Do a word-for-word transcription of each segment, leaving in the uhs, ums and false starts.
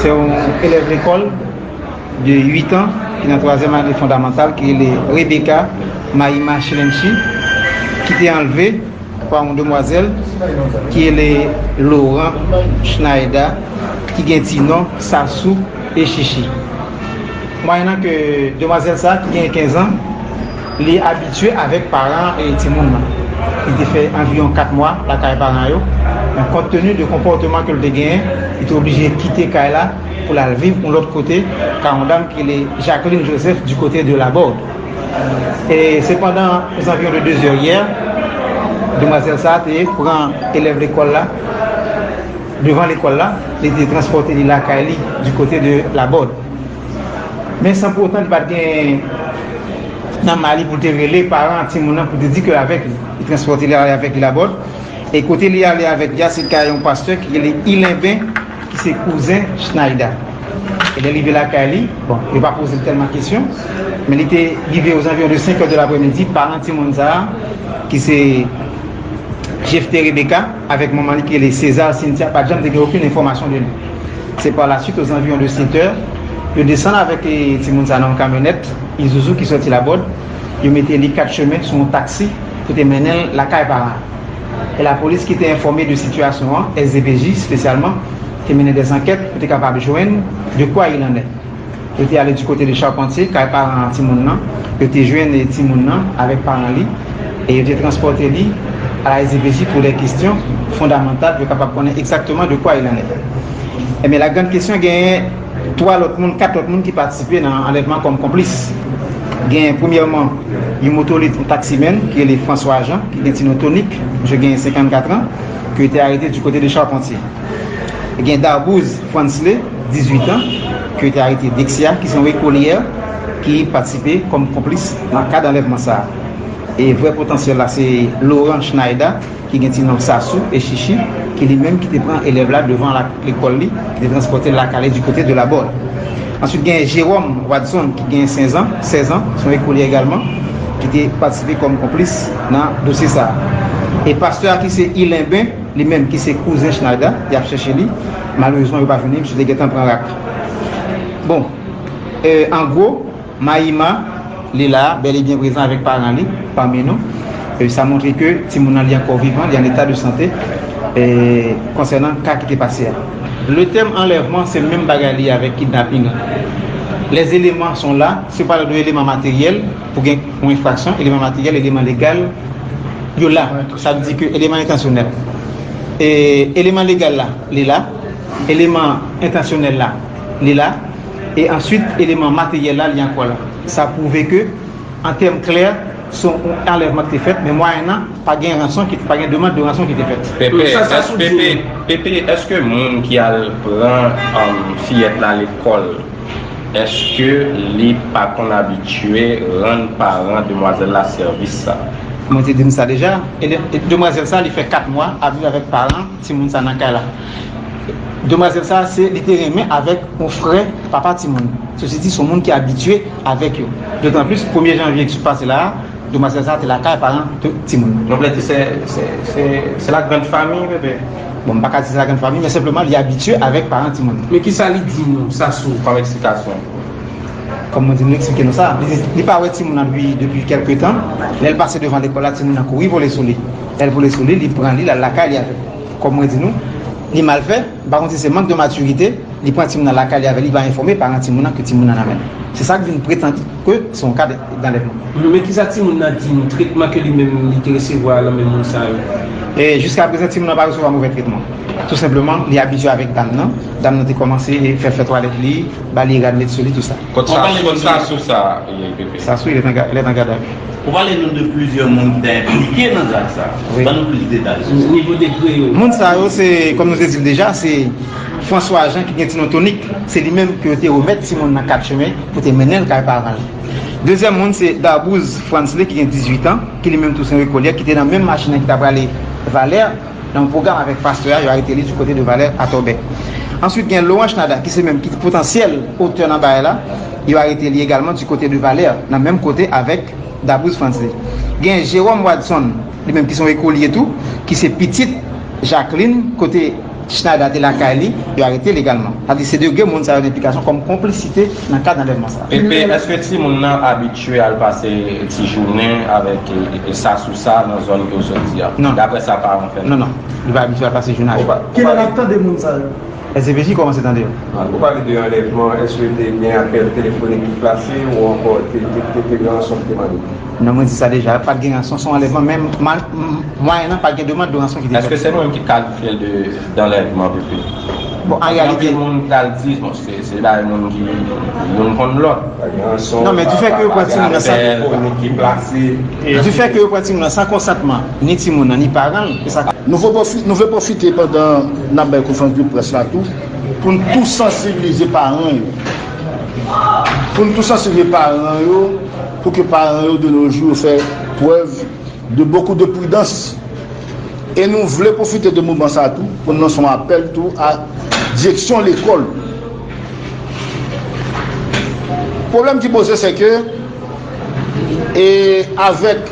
Yon elèv lekòl de uit an ki nan twazyèm ane fondamantal ki rele Rebecca Maïma Chilenchi, ki te anlve pa yon demwazèl ki rele Laurent Schneider, ki gen ti non Sasou e Chichi. Mwayennan ke demwazèl sa a ki gen kenz an, li abitye avèk paran e timoun nan. Li te fè anviwon kat mwa lakay paran yo. Men kont teni de konpòteman ke l te genyen, li te oblije kite kay la pou l al viv yon lòt kote, kay yon dam ki rele Jacqueline Joseph du côté de Laborde. E se pandan aux environs de deux heures hier, demwazèl sa a te pran elèv lekòl la, devan lekòl la, li te transpòte li lakay li du côté de Laborde. Men san pou otan li pa t gen nan ma li pou l te rele paran timoun nan pou te di ke l avèk li. Li transpòte li ale avèk li Labòd. E kote li ale avèk li a, se kay yon pastè ki rele Ilenben, ki se kouzen Schneider. E lè li rive lakay li, bon, yo pa poze l tèlman kesyon, men li te rive aux environs de cinq heures de l'après-midi, paran timoun sa a, ki se Jephté Rebecca, avèk manman li ki rele César Cynthia, pa t janm te gen okenn enfòmasyon de li. Se pa la suite, aux environs de sept heures, yo desann avèk, eh, timoun sa nan yon kamyonèt Isuzu ki sòti Labòd. Yo mete li kat chemen sou yon taksi pou te mennen l lakay paran. E lapolis ki te enfòme de sitiyasyon an, S D P J espesyalman, te mennen dè ankèt pou te kapab jwenn de quoi il en est. Yo te ale du côté de Charpentier, kay paran timoun nan. Yo te jwenn timoun nan avèk paran li. E yo te transpòte li a la S D P J pour des questions fondamentales, pou yo kapab konnen egzakteman de quoi il en est. Ebyen, la grande question, genyen twa lòt moun, kat lòt moun ki patisipe nan anlèvman kòm konplis. Genyen, premyèman, yon motolit, yon taksimèn, ki rele François Jean, ki gen ti non Tonik, misye genyen senkannkat an, ki te arete du côté de Charpentier. Gen Darbouz Fransley, dizuit an, ke yo te arete Dexia, ki se yon ekolyè ki patisipe kòm konplis nan kad anlèvman sa a. E vrè potansyèl la, se Laurent Schneider, ki gen ti non Sasou e Chichi, ki li menm ki te pran elèv la devan la, lekòl li, ki te transpòte l lakay li du côté de Labòd. Answit, gen Jérôme Watson, ki gen sèz an, sèz an, se yon ekolyè egalman, ki te patisipe kòm konplis nan dosye sa a. E pastè a ki se Ilenben, li menm ki se kouzen Schneider, y ap chèche li. Malerezman, yo pa jwenn li, misye te gentan pran rak. Bon, euh, an gwo, Maïma, li la, bèl e byen prezan avèk paran li, pami nou. E sa montre ke timoun nan li ankò vivan, li an eta de sante, e konsènan ka ki te pase a. Le tèm anlèvman, se menm bagay li avèk kidnaping an. Les éléments sont là, se pa de eleman materyèl pou gen yon enfraksyon, eleman materyèl, eleman legal, yo la. Sa vle di ke eleman entansyonèl. E eleman legal la, li la. Eleman entansyonèl la, li la. E answit, eleman materyèl la, li ankò la. Sa pwouve ke, an tèm klè, se yon anlèvman ki te fèt, men mwayennan, pa gen ranson ki, pa gen demann de ranson ki te fèt. Pepe, Sa, sa sou Pepe, di. Pepe, èske moun ki al pran, um, fiyèt la lekòl, èske li pa konn abitye rann paran demwazèl la sèvis sa? Mwen te di n sa deja. E de-, e demwazèl sa, li fè kat mwa ap viv avèk paran timoun sa nan kay la. Demwazèl sa, se, li te renmen avèk yon frè papa timoun. Ceci dit, se yon moun ki abitye avèk yo. Dotan plis, premye janvye ki sot pase la a, demwazèl sa te lakay paran de timoun. Donk, vle di, se, se, se, se la grande famille, bebe. Bon, m pa ka di se la grande famille, men senpleman, li abitye avèk paran timoun. Men kisa li di nou, Sasou, kòm eksplikasyon? Kòm mwen di nou, eksplike nou sa. Li, li pa wè timoun nan depi, depi kèlke tan. Lè l pase devan lekòl la, timoun nan kouri vole sou li. Lè l vole sou li, li pran li, l al lakay li avè l. Kòm mwen di nou, li mal fè, m pa konn si se mank de matirite, li pran timoun nan lakay li avè l, li pa enfòme paran timoun nan ke timoun nan nan men l. Se sa k vin pretann ke se yon ka de, d'anlèvman. Men kisa timoun nan di nou, tretman ke li menm li te resevwa nan men moun sa yo? E jiskaprezan, timoun nan pa resevwa movè tretman. Tou senpleman, li abitye avèk dam nan. Dam nan te kòmanse fè l fè twalèt li, ba li rad, met sou li, tou sa. Kot sa, kot sa sou sa, e, Pepe? Sasou, il est en ga-, il est en garde à vue. Ou pale nou de plizyè moun ki ta enplike nan zak sa. Wi. Ban nou plis detay sou sa. Nivo degre yo. Moun sa yo, se, kòm nou te di l deja, se François Jean ki gen ti non Tonik. Se li menm ke yo te remèt timoun nan kat chemen pou te mennen l kay paran l. Dezyèm moun, se Darbouz Fransley ki gen dizuit an, ki li menm tou se yon ekolyè, ki te nan menm machin nan ki ta prale Valè. Nan yon pwogram avèk pastè a, yo arete li du côté de Valè Atòbè. Answit, gen Laurent Schneider, ki se menm ki potansyèl otè nan bagay la, yo arete li egalman du côté de Valè, nan menm kote avèk Darbouz Fransley. Gen Jérôme Watson, li menm ki se yon ekolye tou, ki se pitit Jacqueline, kote Schneider te lakay li, yo arete l egalman. Sa di se de grenn moun sa yo gen enplikasyon kòm konplisite nan kad anlèvman sa. Pepe, èske timoun nan abitye al pase ti jounen avèk e, e, sa sou sa nan zòn ke w soti a? Non. Daprè sa paran fè? Non, non. Li pa abitye al pase jounen avèk. Kilè n ap tande moun sa yo? S D P J kòmanse tande yo. Ou pale de anlèvman, èske te gen apèl telefonik ki plase ou ankò te te te te gen ranson ki te mande? Non, mwen di sa deja, pa t gen ranson, se yon anlèvman, men mwayen an pa t gen demann de ranson ki te fèt. Èske se nou menm ki kalifye l de danlèvman, Pepe? Bon, an reyalite. Anpil moun pral di, bon, se se bagay moun ki youn konn lòt. Non, men du fait que yo pran timoun nan san. Ki plase. Du fait que yo pran timoun nan san konsantman ni timoun nan ni paran l, se sa. Nou vle pwofi- nou vle pwofite pandan n ap bay konferans de près la tou pou n tou sansibilize paran yo. Pou n tou sansibilize paran yo pou ke paran yo de nos jours fè prèv de beaucoup de prudence. E nou vle pwofite de moman sa tou pou n lanse yon apèl tou a direksyon lekòl. Pwoblèm ki poze se ke e avèk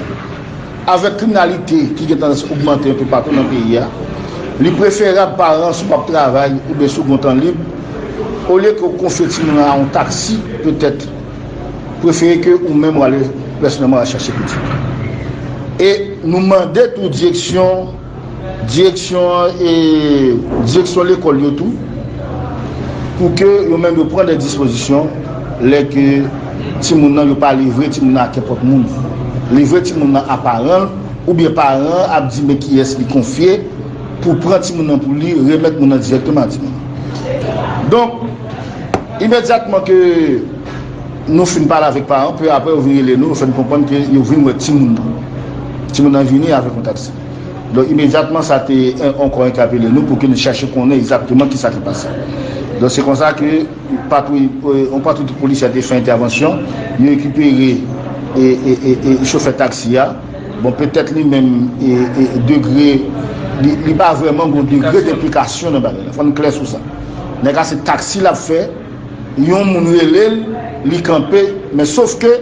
avèk kriminalite ki gen tandans ogmante yon pe patou nan peyi a, li preferab paran si w p ap travay oubyen si w gen tan lib, olye ke w konfye timoun nan a yon taksi petèt, prefere ke ou menm w ale pèsonèlman al chache pitit. E nou mande tou direksyon direksyon e direksyon lekòl yo tou pou ke yo menm yo pran de dispozisyon lè ke timoun nan yo pa livre timoun nan a kenpòt moun. Livre timoun nan a paran l oubyen paran an ap di men kiyès li konfye pou pran timoun nan pou li remèt moun nan dirèkteman a timoun nan. Donk imedyatman ke nou fin pale avèk paran, pe apre yo vin rele nou, yo fè n konprann ke yo vin wè timoun nan. Timoun nan vini avèk yon taksi. Donk imedyatman sa te ankò entèpele nou pou ke nou chache konnen egzakteman kisa ki pase. Donk se konsa ke patwouy, yon patwouy polisye te fè entèvansyon, yo rekipere e, e, e, e chofè taksi a. Bon, petèt li menm e, e, degre, li, li pa vrèman gon degre denplikasyon nan bagay la. Fò n klè sou sa. Nèg la se taksi l ap fè, yon moun rele l, li kanpe, men sof ke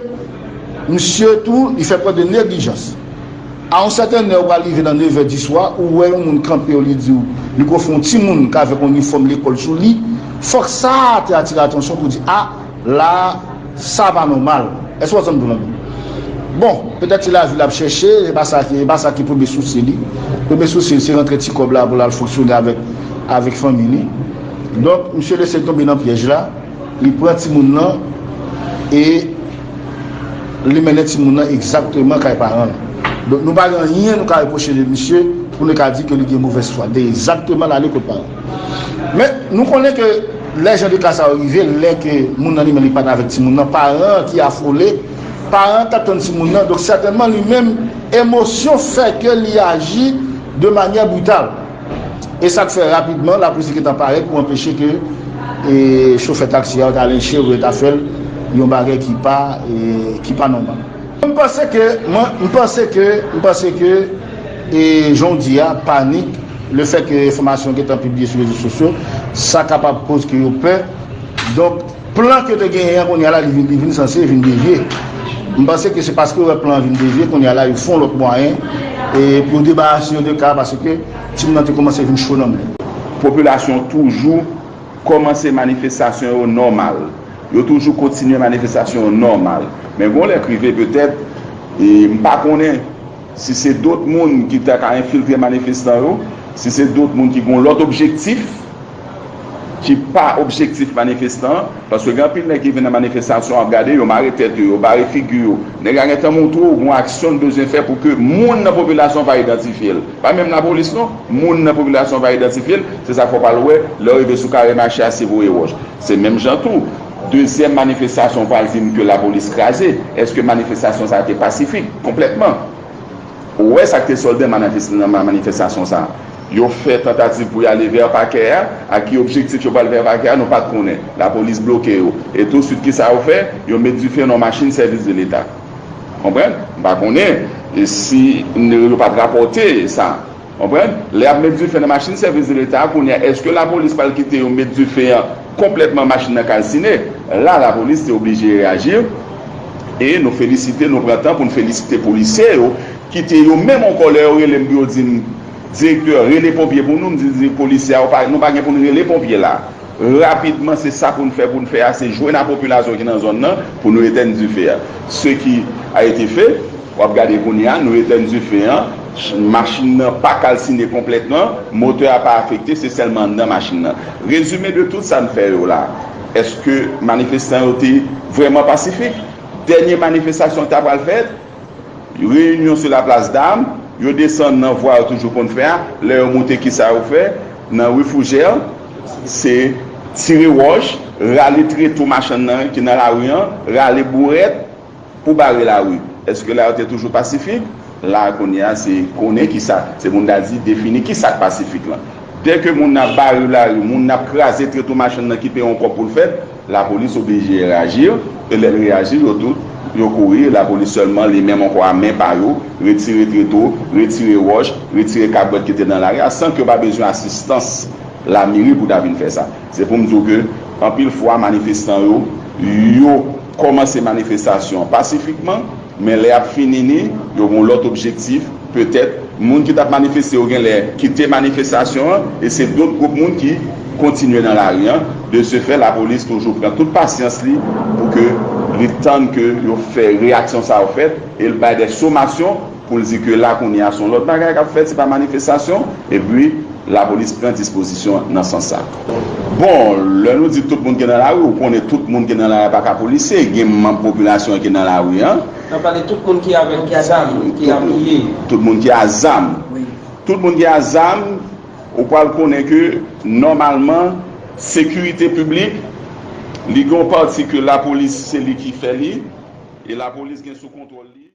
misye tou, li fè prèv de neglijans. A yon sètèn lè ou pral rive nan nevè diswa, ou wè yon moun kanpe w, li di w, li konfye yon timoun k avèk yon inifòm lekòl sou li, fòk sa a te atire atansyon pou di, a, la, sa pa nòmal. Èske w konprann tou lanmou? Bon, petèt se lavi l ap chèche, se pa sa ki, se pa sa ki premye sousi li. Premye sousi li, se rantre ti kòb la pou l al fonksyone avèk, avèk fanmi li. Donk, misye lese l tonbe nan pyèj la, li pran timoun nan e li mennen timoun nan egzakteman kay paran l. Donk, nou pa gen anyen nou ka repwoche de misye pou nou ka di ke li gen movèz fwa. De egzakteman l ale kot paran l. Men, nou konnen ke lè jan de ka sa yo rive, lè ke moun nan li menm li pa t avèk timoun nan, paran an ki afole, paran an t ap tann timoun nan, donk sètènman li menm, emosyon fè ke li aji de manyè brital. E sa k fè rapidman, lapolis te gentan parèt pou anpeche ke e, chofè taksi a ta lenche oubyen ta fè l yon bagay ki pa, e, ki pa nòmal. Mwen, m panse ke, mwen, m panse ke, m panse ke, e, jan w di a, panik, lefèt ke enfòmasyon gentan pibliye sou rezo sosyo, sa kapab koz ke yo pè. Donk, plan ke yo te genyen an kounye a la, li vin, li vin sanse vin devye. M panse ke se paske yo wè plan an vin devye, kounye a la, yo fè yon lòt mwayen e, pou yo debarase yo de ka, paske timoun nan te kòmanse vin cho nan men. Popilasyon toujou kòmanse manifestasyon yo nòmal. Yo toujou kontinye manifestasyon yo nòmal. Men gon lè k rive petèt, e m pa konnen si se dòt moun ki ta ka enfiltre manifestan yo, si se dòt moun ki gon lòt objektif ki pa objektif manifestan an, paske gen anpil nèg ki vin nan manifestasyon ap gade, yo mare tèt yo, yo bare figi yo. Nèg la gentan montre w gon aksyon l bezwen fè pou ke moun nan popilasyon pa idantifye l. Pa menm lapolis non, moun nan popilasyon pa idantifye l, se sa k fè w pral wè, lè w rive sou kare mache a se voye wòch. Se menm jan tou, dezyèm manifestasyon w pral di m ke lapolis kraze. Èske manifestasyon sa a te pasifik konplètman? Ou wè sa k te sòlde nan manifestasyon sa a. Yo fè tantativ pou y ale vè pakè a, ak ki objektif yo pral vè pakè a, nou pa t konnen. Lapolis bloke yo. E touswit kisa yo fè? Yo met dife nan yon machin sèvis de leta. Konprann? M pa konnen e si yo pa t rapòte sa. Konprann? Lè y ap met dife nan machin sèvis de leta a, kounye a, èske lapolis pral kite yo met dife an konplètman, machin nan kalsine? La, lapolis te oblije reyaji. E nou felisite, nou pran tan pou n felisite polisye yo, ki te yo menm ankò lè yo rele m pou yo di m Direktè, rele ponpye pou nou, m di, di polisye a, nou pa gen pou n rele ponpye la. Rapidman, se sa pou n fè, pou n fè a, se jwenn a popilasyon ki nan zòn nan pou nou etèn dife a. Ce qui a été fait, w ap gade kounye a, nou etèn dife an, machin nan pa kalsine konplètman, motè a pa afekte, se sèlman anndan machin nan. Rezime de tout sa n fè yo la, èske manifestan yo te vrèman pasifik? Dènye manifestasyon ki ta pral fèt, reyinyon sou laplas dam, yo desann nan vwa yo toujou konn fè a, lè yo moute kisa yo fè, nan ri Fougère, se tire wòch, rale treto machann nan ki nan lari an, rale bourèt pou bare lari. Èske la yo te toujou pasifik? La kounye a se konnen kisa, se pou n ta di defini kisa k pasifik lan. Dèke moun nan bare lari, moun nan kraze treto machann nan ki peye yon kòb pou l fèt, lapolis oblije reyaji, e lè l reyaji, yo tout, yo kouri, lapolis sèlman, li menm ankò a men pa yo, retire treto, retire wòch, retire kabwèt ki te nan lari a, san ke yo pa bezwen asistans lameri pou ta vin fè sa. Se pou m di w ke, anpil fwa, manifestan yo, yo kòmanse manifestasyon an pasifikman, men lè y ap fini ni, yo gen yon lòt objektif, petèt, moun ki t ap manifeste yo genlè kite manifestasyon an, e se dòt gwoup moun ki kontinye nan lari an. De ce fait, lapolis toujou pran tout pasyans li pou ke li tann ke yo fè reyaksyon sa yo fèt, e l bay de somasyon pou l di ke la kounye a se yon lòt bagay k ap fèt, se pa manifestasyon, epi lapolis pran dispozisyon nan sans sa. Bon, lè nou di tout moun ki nan lari, ou konnen tout moun ki nan lari a pa ka polisye, gen manm popilasyon ki nan lari an. N ap pale tout moun ki avèk zam, ki apiye. Tout moun ki a zam. Wi. Tout moun ki a zam, ou pral konnen ke nòmalman, sekirite piblik, li gen yon pati ke lapolis, se li ki fè li, e lapolis gen sou kontwòl li.